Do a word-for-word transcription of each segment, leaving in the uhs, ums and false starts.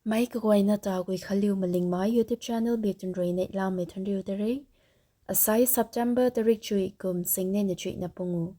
Mei kaguayna ta Guikhanliu Malingmei YouTube channel biak tun rui neihlamei thanriu ta re. Asai September tarik chuih kum singnei na chuihna pungu.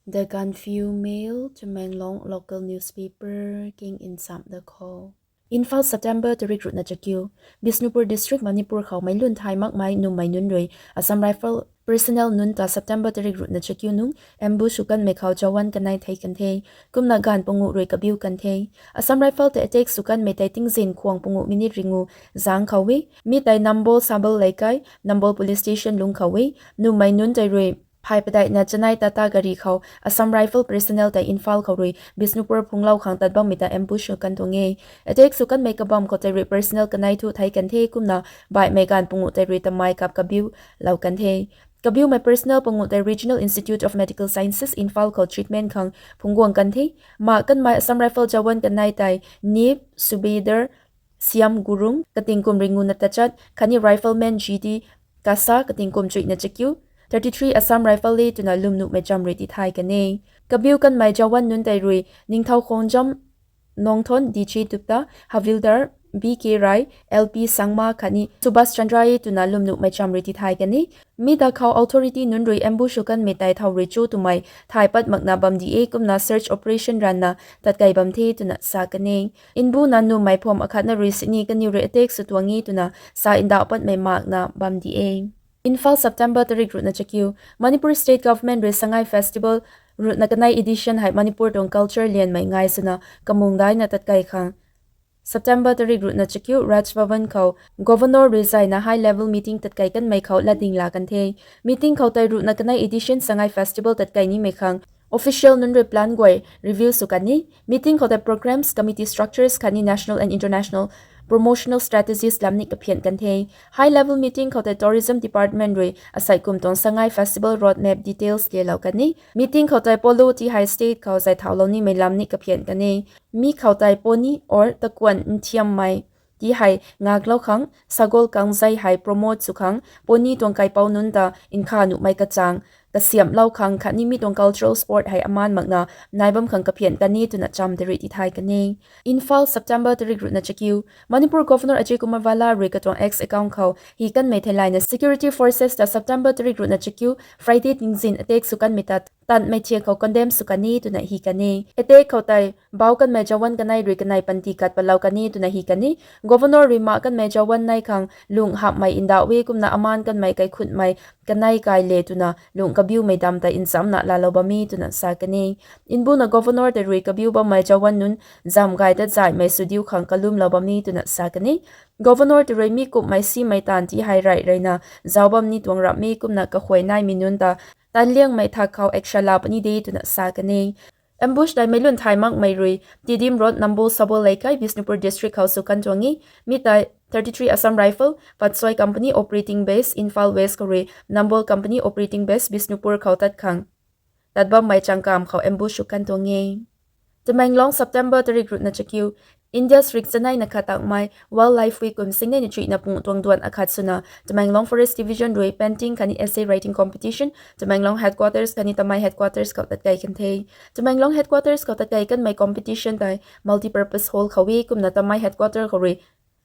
The Gaanphiu Mail, Tamenglong local newspaper king nsam da kho. Imphal, September tarik ruhna chakiu. Bishnupur District, Manipur khou meic lun thay makmei nummei nunc rui Assam Rifle personnel nunc ta September tarik ruhna chakiu nung ambush sw kanmei khou jawan kanei thei kan the. Kumna gaanv panguh rui kabiu kan the. Assam Rifle ta attack sw kanmei tei tingzin khwang panguh minute ringu zang khou e. Mi tei Nambol Sabal Leikai, Nambol Police Station lung khou e. Nummei nunc tei rui phay padeihna chanei Tata gari khou Assam Rifle personnel tei Imphal khou rui Bishnupur phunglou khang tat bammei ta ambush sw kan tuang e. Attack sw kanmei kabam khou tei rui personnel kanei thu thei kan the kumna baihmei gaanv panguh tei rui tamei kap kabiu lou kan the. Kabiumei personnel panguh tei Regional Institute of Medical Sciences, Imphal khou treatment khang phungc guang kan the. Mak kanmei Assam Rifle jawan kanei tei Nib Subedar Siam Gurung, katingkum ringu na tachat, khatni Rifleman G D Kasa, katingkum chuihna chakiu, thirty-three Assam Rifle e twna lwmnuhmei cham rui tithay kan e. Kabiu kanmei jawan nunc tei rui Ningthou Khongjam Nongthon, D J Dutta, Havildar B K Rai, L P Sangma khatni Subhas Chandra e twna lwmnuhmei cham rui tithay kan e. Mi ta khou authority nunc rui ambush sw kanmei tei thow rui cho twmei thay pat makna bam di e kumna search operation ranna tatkei bam the twna sa kan e. Mbuna nummei pham akhatna rui sini kaniw rui attack sw tuang e twna sa ndauh patmei makna bam di e. Imphal, September tarik ruhna chakiu. Manipur State Government rui Sangai Festival ruhna kanei edition hei Manipur tuang culture lianmei ngai swna kamung daina tatkei khang September tarik ruhna chakiu Raj Bhavan khou Governor rui zayna high level meeting tatkei kanmei khou latding la kan the. Meeting khou tei ruhna kanei edition Sangai Festival tatkei nimei khang official nunc rui plan guay review sw kan e. Meeting khou tei programs, committee structures khatni national and international promotional strategies lam ni kaphian kan the. High level meeting khou tei Tourism Department rui asei kum tuang Sangai Festival road map details lelou kan e. Meeting khou tei Polo ti hei state khou zay thaulou nimei lam ni kaphian kan e. Mi khou tei pony or takuan nthiammei ti hei ngaklou khang, sagol kangzei hei promote sw khang, pony tuang kaipouc nunc ta nkha nuhmei kachang kasiamhlou khang khatni mi tuang cultural sport hei amaan makna nai bam khang kaphian kan e twna cham tei rui tithay kan e. Imphal, September tarik ruhna chakiu. Manipur Governor Ajay Kumar Bhalla rui katuang X account khou hi kanmei theilayna security forces ta September tarik ruhna chakiu Friday tingzin attack sw kanmei ta tanmei thiak khou condemn sw kan e twna hi kan e. Attack khou tei bau kanmei jawan kanei rui kanei panty kat palou kan e twna hi kan e. Governor rui mak kanmei jawan nei khang lung hamhmei ndauh e kumna amaan kanmei kaikhunmei kanei kai le twna lung kabiumei dam tei nchamna laalou bam e twna sa kan e. Mbuna Governor tei rui kabiu bammei jawan nunc zam gay tat zaymei swdiu khang kalumlou bam e twna sa kan e. Governor tei rui mi kumhmei simei taanv ti hei rey reyna zauc bam ni tuang ramh e kumna kakhuay naimei nunc ta tan liangmei thak khou action la puni de twna sa kan e. Ambush tei meic lun thay makmei rui Tidim Road, Nambol Sabal Leikai, Bishnupur District khou sw kan tuang e. Mi tei thirty-three Assam Rifle, Patsoi Company Operating Base, Imphal West khou rui Nambol Company Operating Base, Bishnupur khou tat khang tat bammei changkam khou ambush sw kan tuang e. Tamenglong, September tarik ruhna chakiu. India srik chaneina khat tangmei Wildlife Week kum singnei na chuihna pungu tuang duan akhat swna Tamenglong Forest Division rui painting khatni essay writing competition Tamenglong headquarters khatni Tamei headquarters khou tatkei kan the. Tamenglong headquarters khou tatkei kanmei competition tei multipurpose hall khou e kumna Tamei headquarter khou rui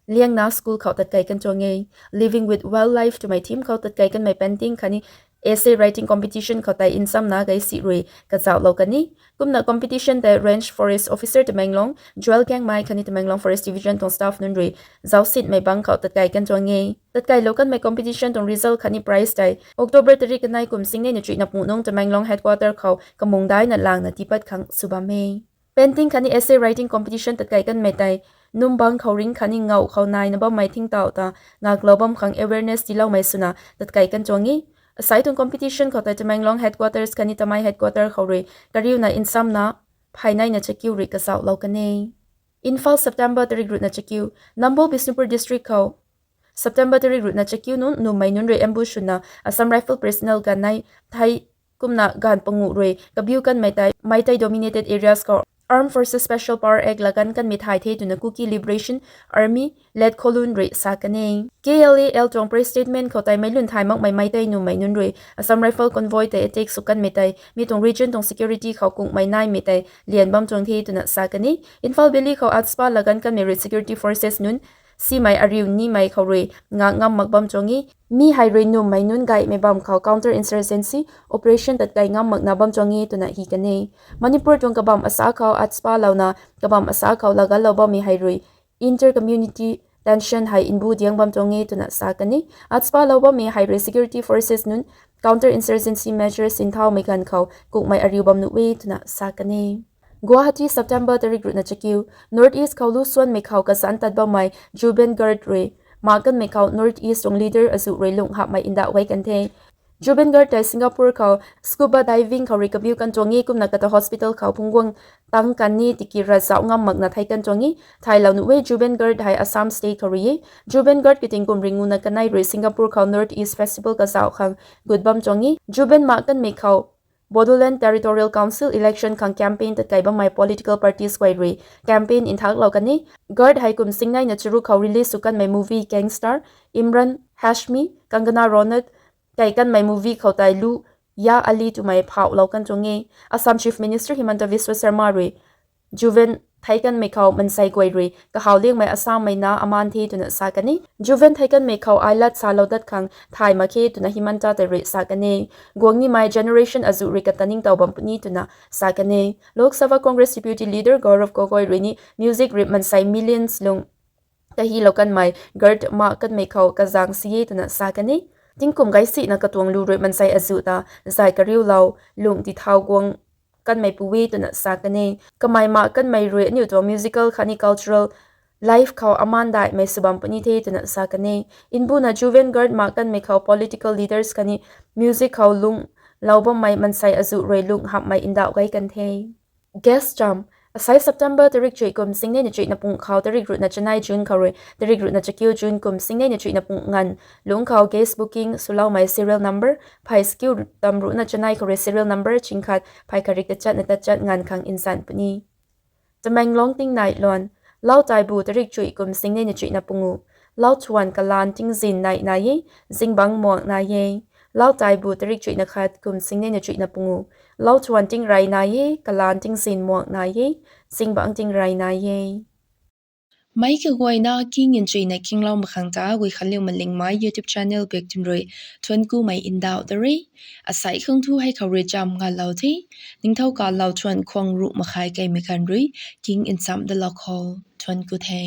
Liangna School khou tatkei kan tuang e. Living with Wildlife twmei theme khou tatkei kanmei painting khatni essay writing competition khou tei nchamna gay si rui kazauhlou kan e. Kumna competition tei Range Forest Officer Tamenglong, Joel Kangmei khatni Tamenglong Forest Division tuang staff nunc rui zaucsinmei bang khou tatkei kan tuang e. Tatkeilou kanmei competition tuang result khatni prize tei October tarik kanei kum singnei na chuihna pungu nung Tamenglong headquarter khou kamung daina langna tiipat khang sw bam e. Painting khatni essay writing competition tatkei kanmei tei numbang khou ring khatni ngauh khou naina bammei thingtauh ta ngaklou bam khang awareness tiiloumei swna tatkei kan tuang e. Asai tuang competition khou tei Tamenglong headquarters khatni Tamei headquarter khou rui kariuna nchamna phay neina chakiu rui kazauhlou kan e. Imphal, September tarik ruhna chakiu. Nambol Bishnupur District khou September tarik ruhna chakiu nung nummei nunc rui ambush swna Assam Rifle personnel ganv nei thei kumna gaanv panguh rui kabiu kanmei tei Meitei dominated areas khou Armed Forces Special Power Act laganv kanmei thay the twna Kuki Liberation Army late Kholun rui sa kan e. K L A L tuang press statement khou tei meic lun thay makmei mei tei nummei nunc rui Assam Rifle convoy tei attack sw kanmei tei mi tuang region tuang security khou kungmei naimei tei lian bam tuang the twna sa kan e. Imphal Valley khou AFSPA laganv kanmei rui security forces nunc simei ariu nimei khou rui ngak ngam mak bam tuang e. Mi hei rui nummei nunc gaymei bam khou counter insurgency operation tat kai ngam makna bam tuang e twna hi kan e. Manipur tuang kabam asa khou AFSPA louna kabam asa khou laganlou bammei hei rui inter community tension hei mbu diang bam tuang e twna sa kan e. AFSPA lou bammei hei rui security forces nunc counter insurgency measures sinthaumei ganv khou kungmei ariu bam nuh e twna sa kan e. Guwahati, September tarik ruhna chakiu. North East khou lu suanmei khou kazanc tat bammei Zubeen Garg rui mak kanmei khou North East tuang leader azuh rui lung hapmei ndauh gay kan the. Zubeen Garg tei Singapore khou scuba diving khou rui kabiu kan tuang e, kumna kata hospital khou phungc guang tang kan ni tiki ravzauh ngam makna thei kan tuang e. Thaylou nuh e, Zubeen Garg hei Assam state khou rui e. Zubeen Garg kiu tingkum ringuna kanei rui Singapore khou North East Festival kazauh khang gut bam tuang e. Zubeen mak kanmei khou Bodoland Territorial Council election khang campaign tat kai bammei political parties guay rui campaign nthaklou kan e. Garg hei kum singneina charuk khou release sw kanmei movie Gangstar, Emraan Hashmi, Kangana Ranaut kai kanmei movie khou tei lu Ya Ali twmei phauhlou kan tuang e. Assam Chief Minister Himanta Biswa Sarma rui Zubeen thei kanmei khou mansei guay rui kahaw liangmei Assammei na aman the twna sa kan e. Zubeen thei kanmei khou ai lat salou dat khang thay mak khe twna Himanta tei rui sa kan e. Guang nimei generation azuh rui kata ningtow bam puni twna sa kan e. Lok Sabha Congress Deputy Leader Gaurav Gogoi rui ni music rui mansei millions lung kahilou kanmei Garg mak kanmei khou kazang si e twna sa kan e. Tingkum gaysihna katuang lu rui mansei azuh ta zay kariulou lung tithau guang kanmei pu e twna sa kan e. Kamei mak kanmei rui aniu tuang musical khatni cultural life khou aman daihmei sw bam puni the twna sa kan e. Mbuna Zubeen Garg mak kanmei khou political leaders khatni music khou lung lou bammei mansei azuh rui lung hapmei ndauh gay kan the. Guest cham. Asai September tarik chuih kum singnei na chuihna pung khou tarik ruhna chanei June khou rui tarik ruhna chakiu June kum singnei na chuihna pung nganv lungc khou guest booking swloumei serial number phey chakiu tam ruhna chanei khou rui serial number ching khat phey khat rik tachatna tachat nganv khang nzan puni. Tamenglong tingnai luan. Lau Taibu tarik chuih kum singnei na chuihna pungu. Lau Thuan kalan tingzin nai nai e, zingbangc muang nai e. Lau Taibu tarik chuihna khat kum singnei na chuihna pungu. Lau Thuan tingrey nai e, kalan tingzin muang nai e, zingbangc tingrey nai e. Meic kaguayna king nchuina kinglou makhang ta Guikhanliu Malingmei YouTube channel bak tun rui thuankumei ndauh ta re. Asai khang thu hei khou rui cham ngalou the. Ningthau kalou thuan khwang ruh makhai keimei khan rui king ncham dalou khou thuanku the.